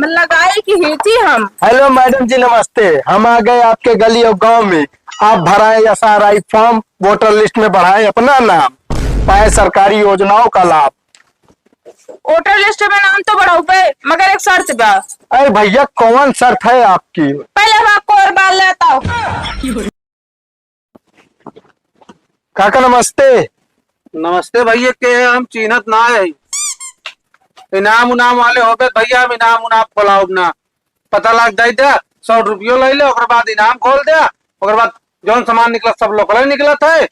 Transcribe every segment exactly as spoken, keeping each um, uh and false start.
लगाई कि हींची हम। हेलो मैडम जी, नमस्ते। हम आ गए आपके गली और गांव में। आप भराएं एसआरआई फॉर्म, वोटर लिस्ट में बढ़ाएं अपना नाम, पाए सरकारी योजनाओं का लाभ। वोटर लिस्ट में नाम तो बढ़ाउबे, मगर एक शर्त बा। अरे भैया, कौन शर्त है आपकी? पहले हमार कोर बाल लेता हो। काका नमस्ते। नमस्ते भैया, के हम चीन्हत ना है। इनाम उनाम वाले होबे भैया, हम इनाम उनाम खोलाउब ना। पता लाग जाई दे, सौ रुपयो ले ले, ओकर बाद इनाम खोल दे, ओकर बाद जौन सामान निकलत सब लोकले निकलत है,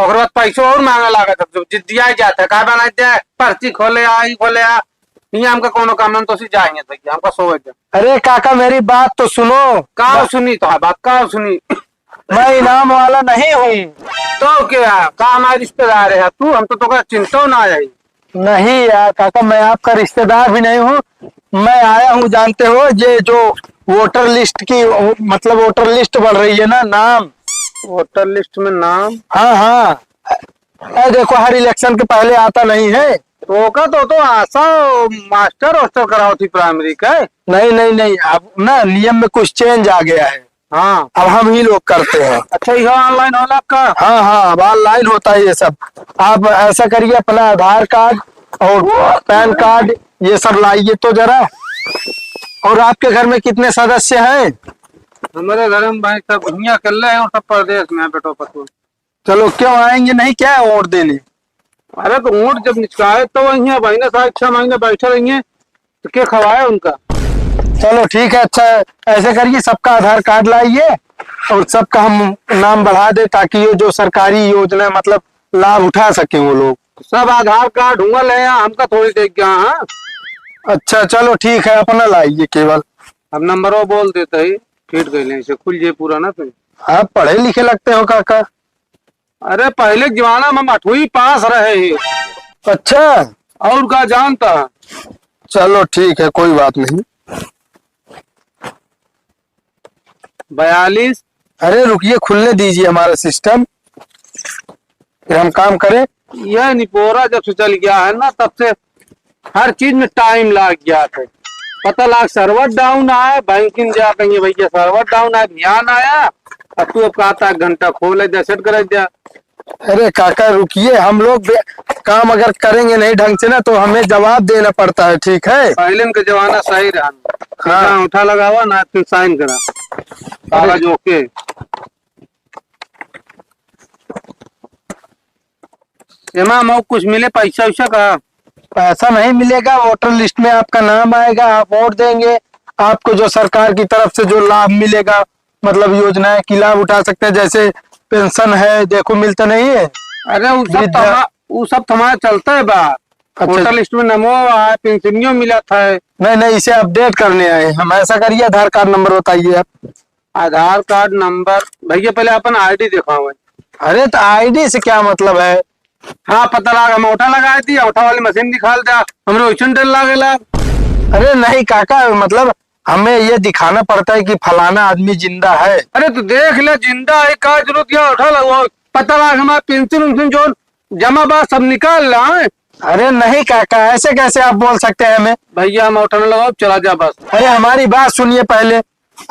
ओकर बाद पैसो और मांगे लागत है, जब जिद्दिया जात है, का बना दे, पर्ची खोले आ, ई खोले आ, हियाँ हमका कोनो काम ना, तो सी जाएंगे भैया, हमका सोवे दे। अरे काका, मेरी बात तो सुनो। का बा- सुनी तो बात, का सुनी? मैं इनाम वाला नहीं हूँ। तो क्या, का हमारे रिश्तेदार है तू? हम तो तोका चिंता ना है। नहीं यार काका, मैं आपका रिश्तेदार भी नहीं हूँ। मैं आया हूँ, जानते हो, ये जो वोटर लिस्ट की, मतलब वोटर लिस्ट बन रही है ना, नाम। वोटर लिस्ट में नाम? हाँ, हाँ। अरे देखो, हर इलेक्शन के पहले आता नहीं है। तो का तो, तो आशा मास्टर वास्टर कराओ थी प्राइमरी का। नहीं, नहीं, नहीं, अब ना नियम में कुछ चेंज आ गया है। हाँ। अब हम ही लोग करते हैं। अच्छा, यह ऑनलाइन होला आपका? हाँ, हाँ, अब ऑनलाइन होता है ये सब। आप ऐसा करिए, अपना आधार कार्ड और पैन कार्ड ये सब लाइए तो जरा। और आपके घर में कितने सदस्य हैं? हमारे घर में भाई सब हियाँ अकेले हैं और सब परदेश में हैं, बेटो पतोह। चलो, क्यों आएंगे नहीं क्या वोट देने? अरे तो वोट जब निचकाए तो वही है, महीने साल छह महीने बैठे रहेंगे तो के खवाए उनका? चलो ठीक है, अच्छा ऐसे करिए, सबका आधार कार्ड लाइए और सबका हम नाम बढ़ा दे, ताकि ये जो सरकारी योजना मतलब लाभ उठा सके वो लोग। सब आधार कार्ड हुआ ले, हमका थोड़ी देख गया। हाँ, अच्छा चलो ठीक है, अपना लाइए केवल। अब नंबर वो बोल देते ही, फिट गए इसे खुल जे पूरा ना तो। आप पढ़े लिखे लगते हो काका। अरे, पहले के जमाना में हम आठवीं पास रहे ही। अच्छा। और का जानता? चलो, ठीक है, कोई बात नहीं। बयालीस। अरे, रुकिए, खुलने दीजिए हमारा सिस्टम, फिर हम काम करें। यह निपोरा जब से चल गया है ना, तब से हर चीज में टाइम लाग गया है। पता लाग, सर्वर डाउन आया, बैंकिंग जा कहिए, "भैया, सर्वर डाउन आया, ध्यान आया।" अब तू अब कहता, "एक घंटा खोले दे, सेट करे दे।" अरे काका, रुकिए, हम लोग बे-, काम अगर करेंगे नहीं ढंग से ना, तो हमें जवाब देना पड़ता है, ठीक है? पहले के जमाना सही रहा। हाँ। ना अंगूठा लगावा, ना फिर साइन करा। कागज ओके। एमा मऊ कुछ मिले पैसा वैसा का? पैसा नहीं मिलेगा, वोटर लिस्ट में आपका नाम आएगा, आप वोट देंगे, आपको जो सरकार की तरफ से जो लाभ मिलेगा, मतलब योजनाएं की लाभ उठा सकते हैं, जैसे पेंशन है, देखो मिलता नहीं है। अरे उ सब वृद्धा। थमा-, उ सब थमा चलता है बा। अच्छा। वोटर लिस्ट में नमो आए, पेंशनियो मिलत है। नहीं, नहीं, इसे अपडेट करने आए हम। ऐसा करिए, आधार कार्ड नंबर बताइए आप। आधार कार्ड नंबर, भैया पहले अपन आईडी दिखाओ। अरे तो आईडी से क्या मतलब है? हाँ, पता लगा, हम औंठा लगाए थी, औंठा वाली मशीन निकाल दिया, हमरे वैसन डर लागेला। अरे नहीं काका, मतलब हमें ये दिखाना पड़ता है कि फलाना आदमी जिंदा है। अरे तो देख ले, जिंदा है, का जरूरत है औंठा लगवाओ? पता लगा हमारा पेंशन उंशन जो जमा बा, सब निकाल ला, हैं? अरे नहीं काका, ऐसे कैसे आप बोल सकते हैं हमें? भैया हम औंठा न लगाओ, चला जा बस। अरे हमारी बात सुनिए पहले,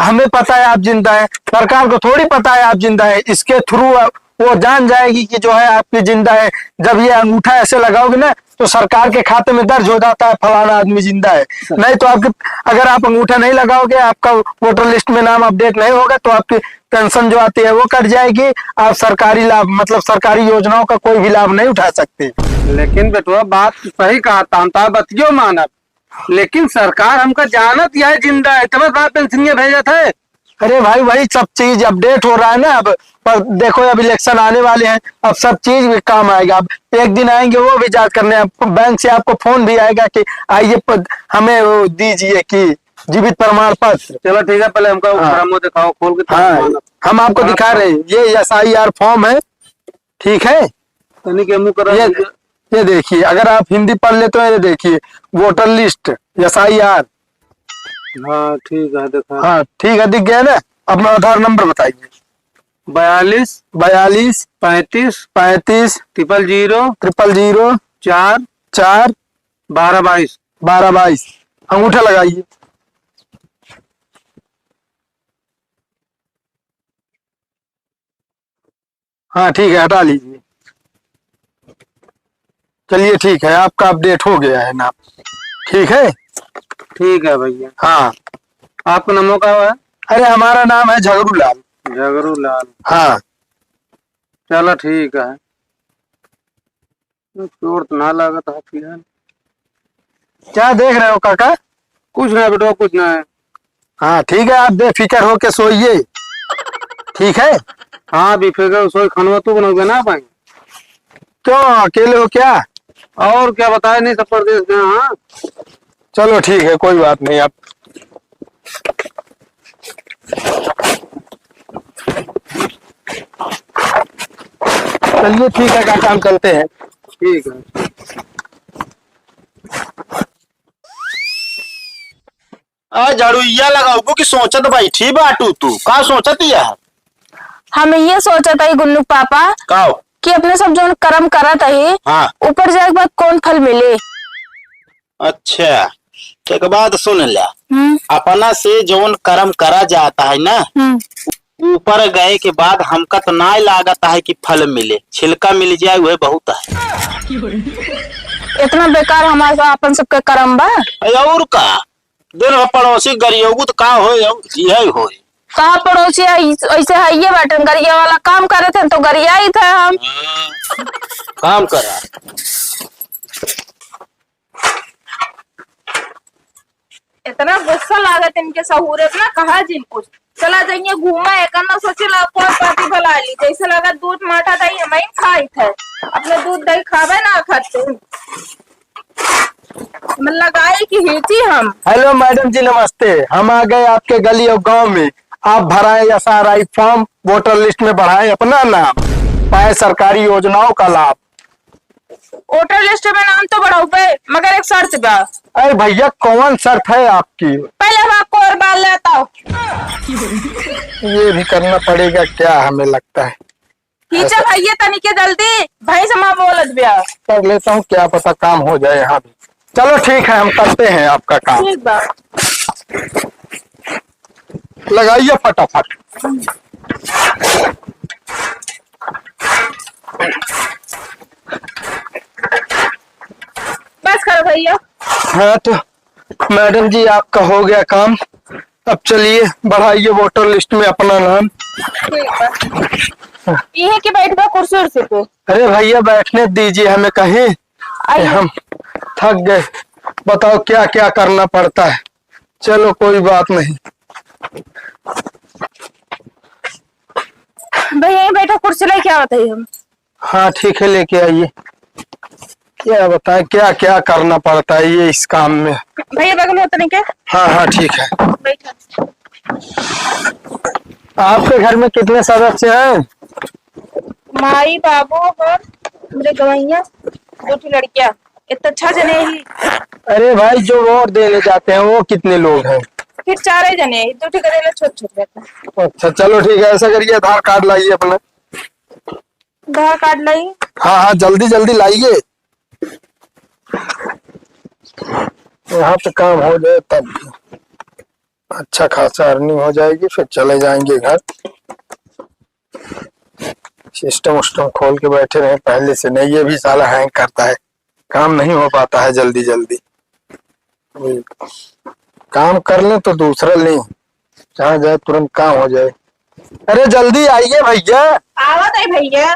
हमें पता है आप जिंदा हैं, सरकार को थोड़ी पता है आप जिंदा हैं। इसके through वो जान जाएगी कि जो है आपकी जिंदा है। जब ये अंगूठा ऐसे लगाओगे ना तो सरकार के खाते में दर्ज हो जाता है फलाना आदमी जिंदा है। नहीं तो आपके, अगर आप अंगूठा नहीं लगाओगे, आपका वोटर लिस्ट में नाम अपडेट नहीं होगा तो आपकी पेंशन जो आती है वो कट जाएगी। आप सरकारी लाभ, मतलब सरकारी योजनाओं का कोई भी लाभ नहीं उठा सकते। लेकिन बेटवा बात तो सही कहा, तामता बतियो मानत, लेकिन सरकार हमका जानत यह जिंदा है, तब साहब पेंशनिया भेजत है। अरे भाई, वही सब चीज अपडेट हो रहा है ना अब। पर देखो, अब इलेक्शन आने वाले हैं, अब सब चीज भी काम आएगा। अब एक दिन आएंगे, वो भी जांच करने, अब बैंक से आपको फोन भी आएगा कि आइए प-, हमें वो दीजिए कि जीवित प्रमाण पत्र। चलो ठीक है, पहले हमका वो हाँ। फॉर्म वो दिखाओ, खोल के हाँ, दिखाओ। हम आपको दिखा रहे हैं, ये एसआईआर फॉर्म है, ठीक है? तनी के मुंह करा ये, दीजिए। ये देखिए, अगर आप हिंदी पढ़ लेते हो, ये देखिए, वोटर लिस्ट, एसआईआर। हाँ, ठीक है, दिखा। हाँ, ठीक है, दिख गया ना? अपना आधार नंबर बताइए। बयालीस। बयालीस। पैंतीस। पैंतीस। ट्रिपल ज़ीरो। ट्रिपल ज़ीरो। चार। चार। बारह बाईस। बारह बाईस। अंगूठा लगाइए। हाँ, ठीक है, हटा लीजिए। चलिए, ठीक है, आपका अपडेट हो गया है नाम। ठीक है? ठीक है भैया। हाँ। आपका नाम का है? अरे, हमारा नाम है झगरू लाल। झगरू लाल। हाँ। चलो, ठीक है। चोट तो ना लागत है फिलहाल। क्या देख रहे हो काका? कुछ ना बेटवा, कुछ ना है। हाँ, ठीक है, आप बेफिक्र होके सोइए। ठीक है? हाँ, बेफिक्र सोई, खानवा तू बनोगे ना भाई? क्यों, अकेले हो क्या? और क्या बताए, नहीं सब परदेस गए। हाँ, चलो ठीक है, कोई बात नहीं। आप चलिए, ठीक है काका, हम चलते हैं। ठीक है। आ झाड़ुइया लगाउबू कि सोचत बैठी बाटू तू? का सोचत यह? हम ये सोचत हई गुन्नू पापा का? कि अपने सब जौन करम करत हई, हाँ। ऊपर जाए के बाद कौन फल मिले? अच्छा, एक बात सुन ल्या। हम्म। अपना से जौन करम करा जाता है ना, हम्म। ऊपर गए के बाद हमका तो ना लागत है कि फल मिले, छिलका मिल जाए वह बहुत है। इतना बेकार हमारे सब, अपन सबके करम बा। अरे और का, दिन भर पड़ोसी गरियोगु तो का होए, और यही होए। कहा पड़ोसी ऐस-, ऐसे है ये बाटन, गरिया वाला काम करे थे तो गरिया ही थे हम। हाँ, काम करा। इतना गुस्सा लागत इनके सहूरे ना, कहा जिन कुछ। चला जाइए घूमा, एक ना सोचे ला कौन पार्टी भला ली, जैसे लगा दूध माठा दही हम ही खाई थे, अपने दूध दही खावे ना खाते। मन लगाए कि हेची हम। हेलो मैडम जी, नमस्ते। हम आ गए आपके गली और गांव में। आप भराएं एसआरआई फॉर्म, वोटर लिस्ट में बढ़ाएं अपना नाम, पाए सरकारी योजनाओं का लाभ। वोटर लिस्ट में नाम तो बढ़ाउबे, मगर एक शर्त बा। अरे भैया, कौन शर्त है आपकी? पहले हमार कोर बाल लेता हो। ये भी करना पड़ेगा क्या, हमें लगता है। खींचा ऐसा भैया तनिके जल्दी, भैंस हमार बोलत बिया। कर लेता हूँ, क्या पता काम हो जाए यहाँ भी। चलो ठीक है, हम करते हैं आपका काम। ठीक बा। लगाइए फटाफट। बस करो भैया। हाँ तो मैडम जी, आपका हो गया काम। अब चलिए, बढ़ाइए वोटर लिस्ट में अपना नाम। ठीक बा। यहीं के बैठ बा कुर्सी उर्सी पे। अरे भैया, बैठने दीजिए हमें कहीं। आइए। हम थक गए। बताओ क्या क्या करना पड़ता है। चलो कोई बात नहीं। भैया यहीं बैठो, कुर्सी लेके आवत है हम। हाँ ठीक है, लेके आइए। क्या बताएं, क्या क्या करना पड़ता है ये इस काम में। भैया बगल होता नहीं क्या? हाँ हाँ ठीक है। बैठो। आपके घर में कितने सदस्य हैं? माई, बाबू, हम, मेरे गवैया, दो ठो लड़कियां। इतना अच्छा जने ही। अरे भाई, जो वोट देने जाते हैं वो कितने लोग हैं? फिर चार ही जने ही, दो ठो करेला छोट छोट रहता है। अच्छा चलो ठीक है, ऐसा करिए, आधार कार्ड लाइए अपना। आधार कार्ड लाई। हाँ हाँ, जल्दी जल्दी लाइए। यहाँ पे काम हो जाए तब अच्छा खासा अर्निंग हो जाएगी, फिर चले जाएंगे घर। सिस्टम उस्टम खोल के बैठे रहे पहले से, नहीं ये भी साला हैंग करता है, काम नहीं हो पाता है जल्दी जल्दी। काम कर लें तो दूसरा लें, जहाँ जाए तुरंत काम हो जाए। अरे जल्दी आइए भैया। आवत है भैया।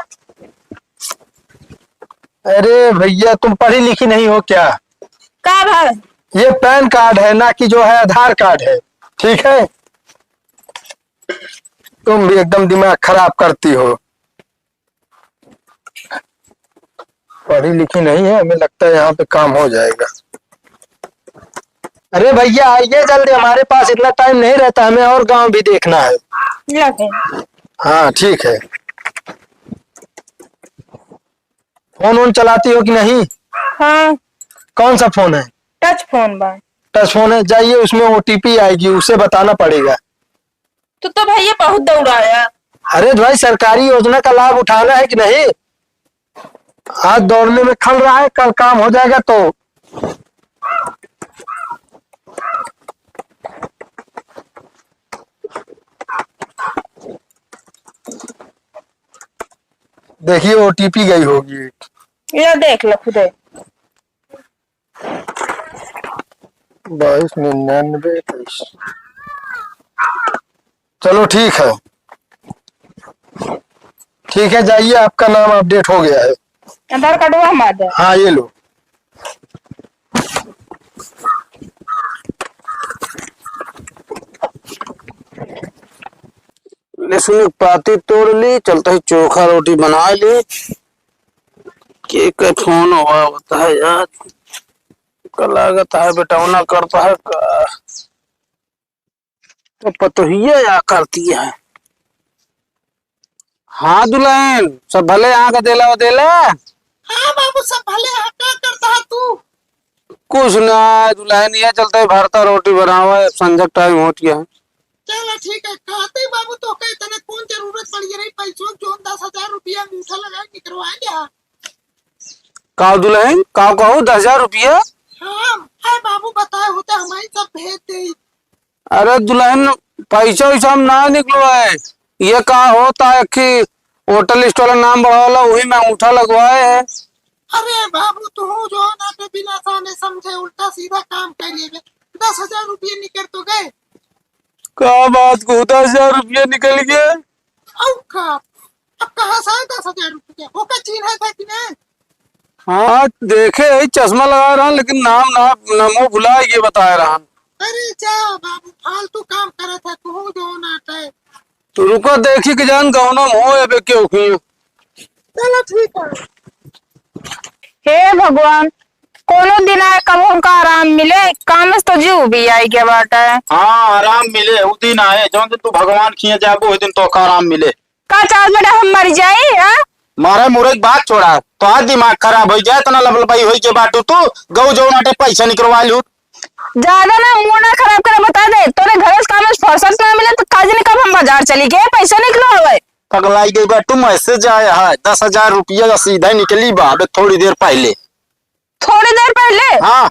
अरे भैया, तुम पढ़ी लिखी नहीं हो क्या? का भा? ये पैन कार्ड है ना कि जो है आधार कार्ड है, ठीक है? तुम भी एकदम दिमाग खराब करती हो। पढ़ी लिखी नहीं है, हमें लगता है यहाँ पे काम हो जाएगा। अरे भैया आइए जल्दी, हमारे पास इतना टाइम नहीं रहता, हमें और गांव भी देखना है। लगे। हाँ ठीक है। फोन वोन चलाती हो कि नहीं? हाँ। कौन सा फोन है? टच फोन बा। टच फोन है, जाइए उसमें ओटीपी आएगी, उसे बताना पड़ेगा। तू तो भैया बहुत दौड़ाया। अरे भाई, सरकारी योजना का लाभ उठाना है कि नहीं? आज दौड़ने में खल रहा है, कल काम हो जाएगा तो। देखिए, ओटीपी गई होगी। ये देख लो खुदे। बाईस निन्यानवे तेईस। चलो, ठीक है, ठीक है, जाइए, आपका नाम अपडेट हो गया है। आधार कार्डवा हम आ जाए। हाँ, ये लो। लहसुन के पाती तोड़ ली, चलते ही चोखा रोटी बना ली। के के फोन हुआ होता है यार, का लागत है बेटौना करता है का? तो पतोहिया या करती है। हाँ दुल्हन, सब भले यहाँ का देला वदेला? हाँ बाबू, सब भले हैं। का करता है तू? कुछ ना दुल्हन, ये चलते भरता रोटी बनावा, संझा टाइम होत गया है। चलो ठीक है, कहते ही बाबू, तो के इतने कौन जरूरत पड़ी रही पैसों की? जोन दस हजार रुपया अंगूठा लगा के निकलवा लिया। का दुल्हन, का कहो, दस हजार रुपया? हाँ, है बाबू, बताए होते हमारी सब भेज दे। अरे दुल्हन, पैसा वैसा हम ना निकलो है। ये का होता है कि होटल लिस्ट वाला नाम बढ़ावाला, वही में अंगूठा लगवाए है। अरे बाबू, तू जो ना के बिना जाने समझे उल्टा सीधा काम कर लेबे। दस हजार रुपये निकल तो गए। का बात को, दस हजार रुपये निकल गए? और का? अब कहाँ से आए दस हजार रुपये? ओका चिन्हा था कि ना? हाँ, देखे है, चश्मा लगा रहा, लेकिन नाम ना, नामो भुला गए, बताए रहा। अरे जा बाबू, फालतू काम करत है, तू जो ना है। तो रुको, देखी कि जान गौनम हो, अबे क्यों हुई? चलो ठीक है। हे भगवान, कोनो दिन आए, कब हमका आराम मिले, काम से तो जीव भी आई गया बाटे। हाँ, आराम मिले, उ दिन आए, जौन दिन तू भगवान खिए जाबो, ओहि दिन तोका आराम मिले। का चाहत बेटा, हम मर जाई, हाँ? मारे मुरे की बात छोड़ा, तो आज दिमाग खराब हो जाए, इतना लबलबाई होई के बाटू तू, गऊ जौन आटे पैसा निकलवा लूट। ज्यादा ना मुंह ना खराब करे, बता दे, तोरे घर से काम से फुर्सत ना मिले, तो का जाने कब हम बाजार चली गए, पैसा निकलो हवे। पगलाई गई बाटू, मैसेज आया है, दस हजार रुपया का सीधा निकली बा, अबे थोड़ी देर पहले। थोड़ी देर पहले? हाँ।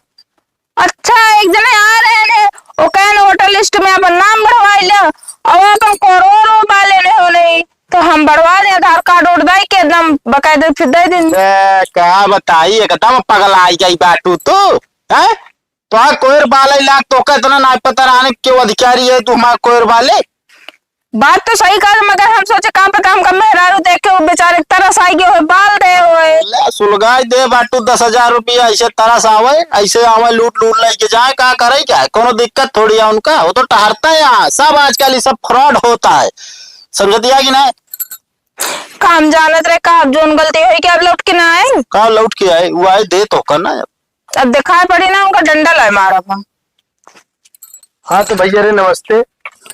अच्छा, एक जने आ रहे हैं, वो कहने होटल लिस्ट में अपन नाम बढ़वाई ले, और अपन करोड़ों वाले ने हो नहीं, तो हम बढ़वा दे आधार कार्ड उड़ दाई के एकदम बकायदे फिर दे दिन। ए, का बताई, एकदम पगलाई गई बाटू तू, हैं? तो कोयर बाले लाग तो का इतना ना पता रहने के अधिकारी है तू हमारा कोयर बाले। बात तो सही कहा, मगर हम सोचे का पता हमका मेहरारू देख के वो बेचारे तरस आई गए होए, बाल दे होए। ले, सुलगाई दे बाटू दस हजार रुपया, ऐसे तरस आवे, ऐसे आवे लूट लूट लेके जाए, का करे क्या है? कोनो दिक्कत थोड़ी है उनका, वो तो टहरता है यहाँ। सब आजकल ये सब फ्रॉड होता है, समझतिया कि ना? काम जानत रहे का, अब जोन गलती होई कि अब लौट के ना आए। का लौट के आए? वो आए दे तो का ना। अब दिखाई पड़ी ना उनका डंडा लाए मारा था। हाँ तो भैया रे नमस्ते,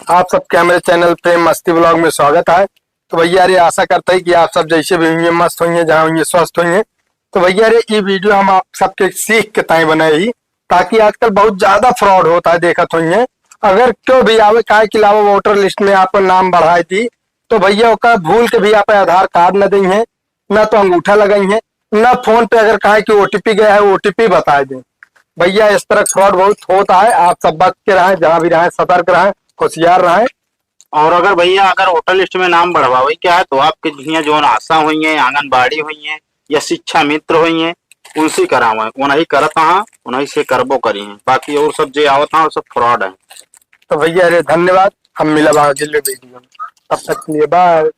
आप सबके हमारे चैनल प्रेम मस्ती व्लॉग में स्वागत है। तो भैया रे आशा करता है कि आप सब जैसे भी हुए मस्त हुए, जहाँ हुए स्वस्थ हुए। तो भैया रे ये वीडियो हम आप सबके सीख के ताई बनाई ही, ताकि आजकल बहुत ज्यादा फ्रॉड होता है, देखत हुए। अगर क्यों भी आवे, काहे के अलावा वोटर लिस्ट में आपका नाम बढ़ाए दी, तो भैया ओका भूल के भी आप आधार कार्ड न देइहें, ना तो अंगूठा लगाइहें, ना फोन पे अगर कहे कि ओटीपी गया है, ओटीपी बताए दें। भैया, इस तरह फ्रॉड बहुत होता है, आप सब बच के रहें, जहाँ भी रहें, सतर्क रहें, होशियार रहें। और अगर भैया, अगर वोटर लिस्ट में नाम बढ़वावे के है, तो आपके जिया जोन आशा हुई है, आंगनबाड़ी हुई है, या शिक्षा मित्र हुई है, उनसे करावें, उन्हीं करत हाँ, उन्हीं से करबो करी हैं। बाकी और सब जे आवत हाँ, वो सब फ्रॉड है। तो भैया रे, धन्यवाद, हम मिलब अगले वीडियो में, तब तक के लिए बाय।